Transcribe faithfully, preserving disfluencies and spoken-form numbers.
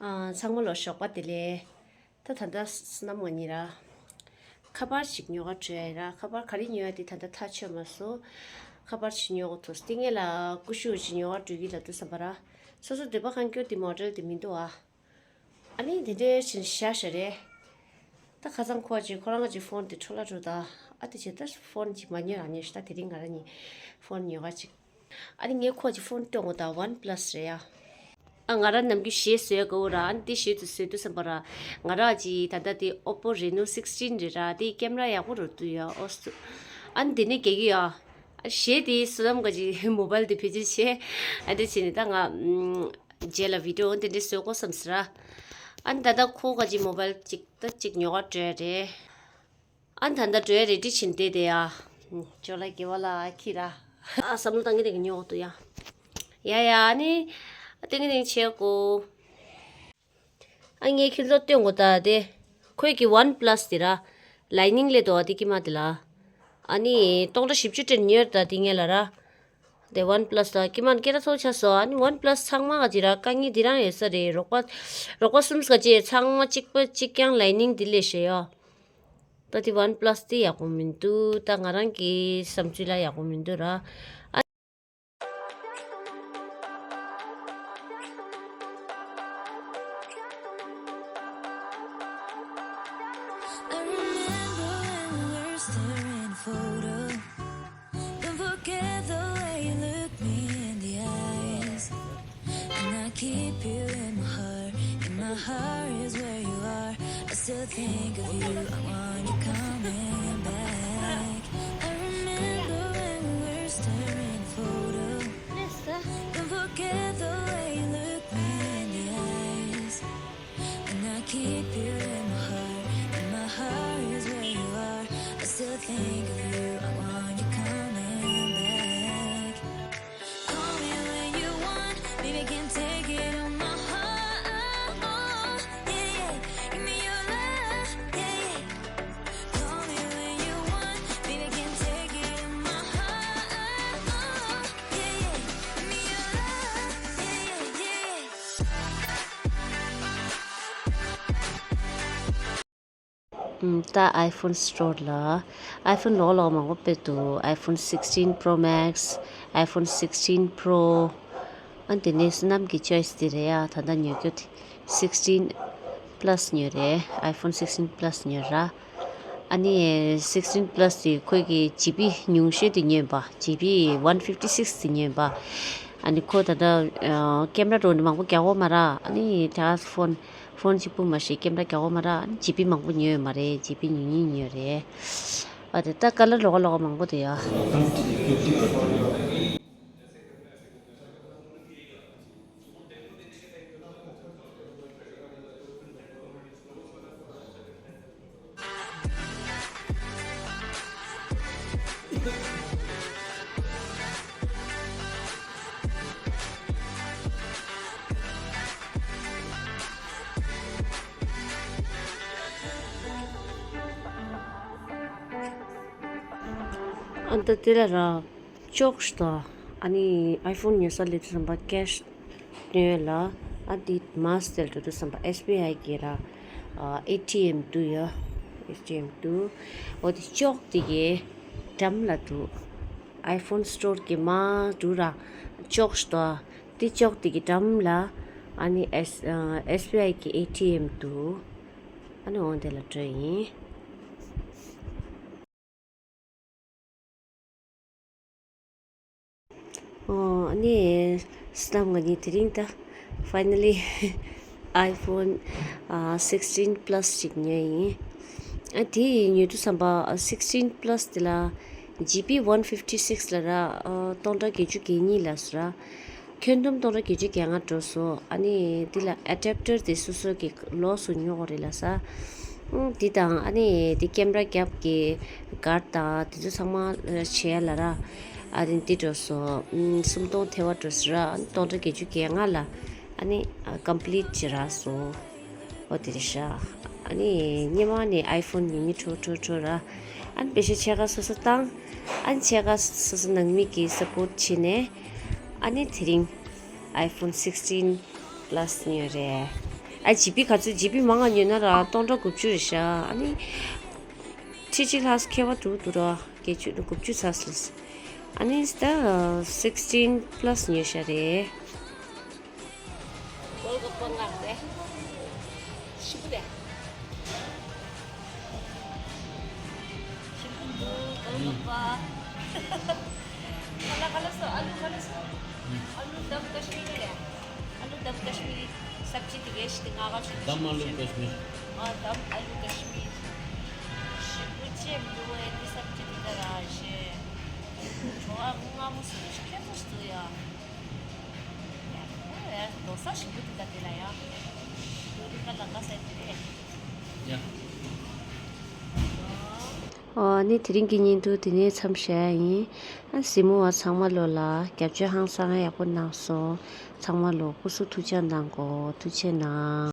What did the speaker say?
ཨ། ཚང་མ་ལ་ཞོགས་པ་བདེ་ལེགས། ད་ད་ལྟ་བསོད་ནམས་ང་གཉིས་ར། ཁ་པར་ཞིག་ཉོ་ག་འགྲོ་ཡ་ར། ཁ་པར་ག་རེ་ཉོ་ཡ་དེ་ད་ལྟ་ཐག་ཆོད་མ་སོང་། ཁ་པར་ཞིག་ཉོ་ག་ཐུག་སྟེ་ངེད་ལ་ཀུ་ཤུ་ཞིག་ཉོ་ག་འགྲོ་གི་ལབ་དུས་ཙམ་པ་ར། སོ་སོ་འདོད་པ་གང་སྐྱོ་དེ་མོ་ཌེལ་དེ་མི་འདུག་ཨ། ཨ་ནི་དེ་འདྲའི་ཞིག་བཞག་བཞག་རེད། ད་ཁ་སང་ཁོ་ཅིག་ཁོ་རང་གི་ཕོན་དེ་འཕྲོ་བརླག་འགྲོ་ད། ཨ་དེ་བྱས་ད་ཕོན་ཅིག་མ་ཉོས་རང་ཉོས་ཤི། ད་དེ་རིང་ང་རང་གཉིས་ཕོན་ཉོ་ག་ཅིག་ཨ་ནི་ངས་ཁོ་ཅིག་ཕོན་སྟོན་གོ་ད་ཝན་པ་ལ་སི་རེད་ཡ། ཨ་ང་རང་ནམ་རྒྱུན་གཞས་བཟོས་གོ་ར། ཨ་ནི་དེ་གཞས་དུ་བཟོས་དུས་ཙམ་པ་ར། ང་རང་ཅིག་ད་ལྟ་དེ་ཨོ་པོ་རེ་ནོ་སིག་སི་ཊིན་རེད་ར། དེ་ཀེམ་ར་ཡག་པོ་རུ་འདུག་ཡ། ཨོ་སུ། ཨ་ནི་དེ་ནས་རྒྱག་གི་ཡ། གཞས་དེ་བསོད་ནམས་ག་ཅིག་མོ་བལ་དེ་བེད་སྤྱོད་བྱས། ཨ་དེ་བྱས་ནས་ད་ང་ཨམ། རྗེས་ལ་བི་ཌིའོ་འདི་འདྲ་བཟོ་དགོས་བསམ་ཟེར་ར། ཨ་ནི་ད་ལྟ་ཁོ་ག་ཅིག་མོ་བལ་ཅིག་ད་ཅིག་ཉོ་ག་འགྲོ་ཡ་རེད། ཨ་ནི་ད་ལྟ་འགྲོ་ཡ་རེ་ཌི་བྱེད་བསྡད་དེ་ཡ། ཅོ་ལ་དགེ་བ་ལ་ཁྱི་ར། ཨ་བསམ་བློ་བཏང་གི་དེ་གི་ཉོ་འདུག་ཡ། ཡ་ཡ་ཨ་ནི། ཏིང་ངེ་འཛིན་བྱེད་དགོས། ཨ་ངས་ཁྱོད་ཚོ་སྟོན་གོ་ད་དེ། ཁོས་ཀྱི་ཝན་པ་ལ་སི་དེ་ར། ལའི་ནིང་ལས་དོ་བ་དེ་ཀྱི་མ་དེ་ལ། ཨ་ནི་སྟོང་ཕྲག་བཞི་བཅུ་སྤྲད་ཉོས་ད་དེ་ངས་ལ་ར། དེ་ཝན་པ་ལ་སི་ད་ཀྱི་མ་སྐད་གྲགས་ཚོགས་ཆགས་སོ། ཨ་ནི་ཝན་པ་ལ་སི་ཚང་མ་ག་ཅི་ར་དཀའ་ངལ་དེ་རང་ཡོད་ས་རེད། རོགས་པ་རོགས་པ་གསུམ་ག་ཅི་ཚང་མ་གཅིག་པ་གཅིག་རྐྱང་ལའི་ནིང་དེ་ལས་ཤེས་ཡོ། ད་དེ་ཝན་པ་ལ་སི་དེ་ཡག་པོ་མི་འདུག་ད་ང་རང་གི་བསམ་ཚུལ་ལ་ཡག་པོ་མི་འདུག་ར། ཨ། I remember when we were staring at a photo. Don't forget the way you look me in the eyes. And I keep you in my heart. In my heart is where you are. I still think of you. I want you coming back. I remember when we were staring at a photo. Don't forget the way you look me in the eyes. And I keep you in my heart. In my heart is where you are. I still think of you. I want you coming back. Call me when you want, baby, can take it on my heart. Yeah, yeah. Give me your love, yeah, yeah. Call me when you want, baby, can take it on my heart. Yeah, yeah. Give me your love, yeah, yeah, yeah. ད་ཨའི་ཕོན་སི་ཊོར་ལ་ཨའི་ཕོན་ལོགས་ལོགས་མང་པོ་སྤེལ་འདུག་ཨའི་ཕོན་sixteen Pro Max, iPhone sixteen Pro. ཨ་དེ་ནས་བསོད་ནམས་ཀྱི་ཅོའི་སི་དེ་རེད་ཡ། ད་ལྟ་ཉོ་རྒྱུ་དེ་sixteen Plus ཉོས་རེད། iPhone sixteen Plus ཉོས་ར། ཨ་ནི་sixteen Plus དེ་ཁོས་ཀྱི་ཇི་བི་ཉུང་ཤོས་དེ་ཉོས་པ། ཇི་བི་one fifty six དེ་ཉོས་པ། ཨ་ནི་ཁོ་ད་ལྟ་ཀེམ་ར་འགྲོ་ནི་མང་པོ་རྒྱག་གོ་མ་ར། ཨ་ནི་ད་ཕོན་ཕོན་གཅིག་པུ་མ་ཞིག་ཀེམ་ར་རྒྱག་གོ་མ་ར། ཨ་ནི་ཇི་བི་མང་པོ་ཉོས་ཡོད་མ་རེད། ཇི་བི་ཉུང་ཉུང་ཉོས་རེད། ཨ་དེ་ད་ཀ་ལར་ལོགས་ཀ་ལོགས་ཀ་མང་པོ་འདུག་ཡ། ཨ་ད་དེ་ལ་ར། ཅོག་ཤི་ཏོ། ཨ་ནི་ཨའི་ཕོན་ཉོ་ས་སླེབས་དུས་ཙམ་པ་ཀེཤ་སྟོན་ཡོད་ལ། ཨ་དེ་མ་སྟེར་འགྲོ་དུས་ཙམ་པ་ཨེས་བི་ཨའི་གི་ར། ཨེ་ཊི་ཨེམ་འདུག་ཡ། ཨེ་ཊི་ཨེམ་འདུག་འོ་དེ་ཅོག་དེ་གི་འགྲམ་ལ་འདུག་ཨའི་ཕོན་སི་ཊོར་གི་མ་འདུག་ར། ཅོག་ཤི་ཏོ། དེ་ཅོག་དེ་གི་འགྲམ་ལ། ཨ་ནི་ཨེས་ཨེས་བི་ཨའི་གི་ཨེ་ཊི་ཨེམ་འདུག་ཨ་ནི་འོ་དེ་ལ་འགྲོ་ཡིན། ཨོ། ཨ་ནི་བསོད་ནམས་ང་གཉིས་དེ་རིང་ད་finally iPhone sixteen Plus ཅིག་ཉོས་ཡིན། ཨ་དེ་ཉོ་དུས་ཙམ་པ་sixteen Plus དེ་ལ་ཇི་བི་one fifty six ལ་ར། སྟོང་ཕྲག་བརྒྱད་ཅུ་གྱ་གཉིས་ལ་སོ་ར། ཁྱོན་བསྡོམས་སྟོང་ཕྲག་བརྒྱད་ཅུ་གྱ་ལྔ་འགྲོ་སོང་། ཨ་ནི་འདི་ལ་ཨེ་ཌེབ་ཊར་དེ་སོ་སོ་གི་ལོགས་སུ་ཉོ་དགོས་རེད་ལབ་ས། ཨང་། འདི་དང་ཨ་ནི་འདི་ཀེམ་ར་རྒྱབ་ཀྱི་གཱཌ་དང་དེ་ཚོ་ཚང་མ་བྱེད་ཡ་ལ་ར། ཨ་ནི་འདི་འགྲོ་སོང་། ཨང་། སུམ་སྟོང་ཐེ་བ་འགྲོ་སོང་ར། ཨ་ནི་སྟོང་ཕྲག་བརྒྱད་ཅུ་གྱ་ལྔ་ལ་ཨ་ནི་ཀམ་པི་ལིཊ་བྱེད་རག་སོང་། འོ་དེ་རེད་ཤག་ཨ་ནི་སྔོན་མ་ནས་iPhone ཉོ་སྙིང་བྲོ་བྲོ་བྲོ་ར། ཨ་ནི་པེ་ཤ་ཕྱེད་ཀ་སོ་སོ་བཏང་། ཨ་ནི་ཕྱེད་ཀ་སོ་སོ་ནང་མི་གིས་སབ་པོརཊ་བྱས་ནས། ཨ་ནི་དེ་རིང་iPhone sixteen Plus ཉོས་རེད། ཨ་ཇི་པི་ག་ཚོད། ཇི་པི་མང་ང་ཉོས་ན་ར་སྟོང་ཕྲག་དགུ་བཅུ་རེད་ཤག་ཨ་ནི་ཁྲི་གཅིག་ལྷག་ཁྱད་པར་འགྲོ་འདུག་ར། བརྒྱད་ཅུ་དགུ་བཅུ་ཚར་སོང་། ཨ་ནི་ད་sixteen plus ཉོས་ཤག་རེད། གོལ་གོ་པ་ང་རེད། ཞིམ་པོ་རེད། ཞིམ་པོ་འདུག་གོལ་གོ་པ། ཁ་ལག་ཁ་ལག་སོ། ཨ་ལུ་ཁ་ལག་སོ། ཨ་ལུ་དམ་ཀ་ཤི་མི་རི་རེད། ཨ་ལུ་དམ་ཀ་ཤི་མི་རི་སབ་ཇི་དེ་གས་ཤི་དེ་ང་ག་ཤི། དམ་ཨ་ལུ་ཀ་ཤི་མི་རི། ཨ་དམ་ཨ་ལུ་ཀ་ཤི་མི་རི། ཞིམ་པོ་ཅེས་མི་འདུག་ཨེ་དེ་སབ་ཇི་དེ་ད་ར་ཞེ། ཁྱོ་ཨ་ངུ་ང་མོ་སུ་ཞིག་ཁྱེད་ཚོ་ཞིག་འདུག་ཡ། ཡ་ཁོ་ཡ་དོ་ས་ཞིམ་པོ་དེ་ད་དེ་ལ་ཡ། ཡོ་རི་ཀ་ལ་ཀ་ས་དེ་རེད། ཡ། ཨོ་ནི་དེ་རིང་གི་བརྙན་ཐུང་དེ་ནས་མཚམས་བཞག་ཡིན། ཨ་གཟིགས་མོ་བ་ཚང་མ་ལོ་ལ་རྒྱབ་སྐྱོར་ཧང་སང་ཡག་པོ་གནང་སོང་། ཚང་མ་ལོ་སྐུ་གཟུགས་ཐུགས་ཅག་གནང་གོ། ཐུགས་རྗེ་གནང་།